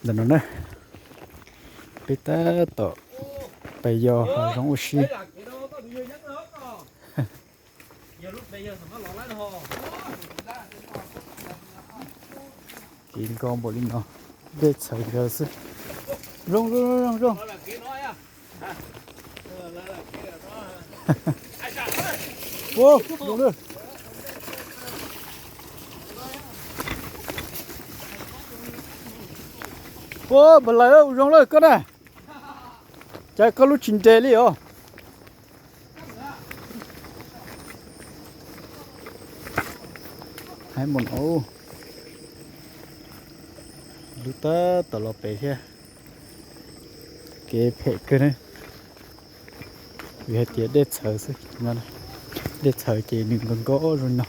Ntawm no na, peb tab tom pais yos hav zoov ua si. Kev nkos npaum li no, dej txhawv ntawd xwb. Zoo zoo zoo zoo. Ua, zoo lawm. Ua, npawg Lawm, ua zoo lawm koj na. Cas koj lub tsis nres li os. Haib mus no, lub tab tom los pem thiab. Kev phem kawg na, vim hais tias dej txhawv xwb. Dej txhawv ces nws nkos nkos zoo no.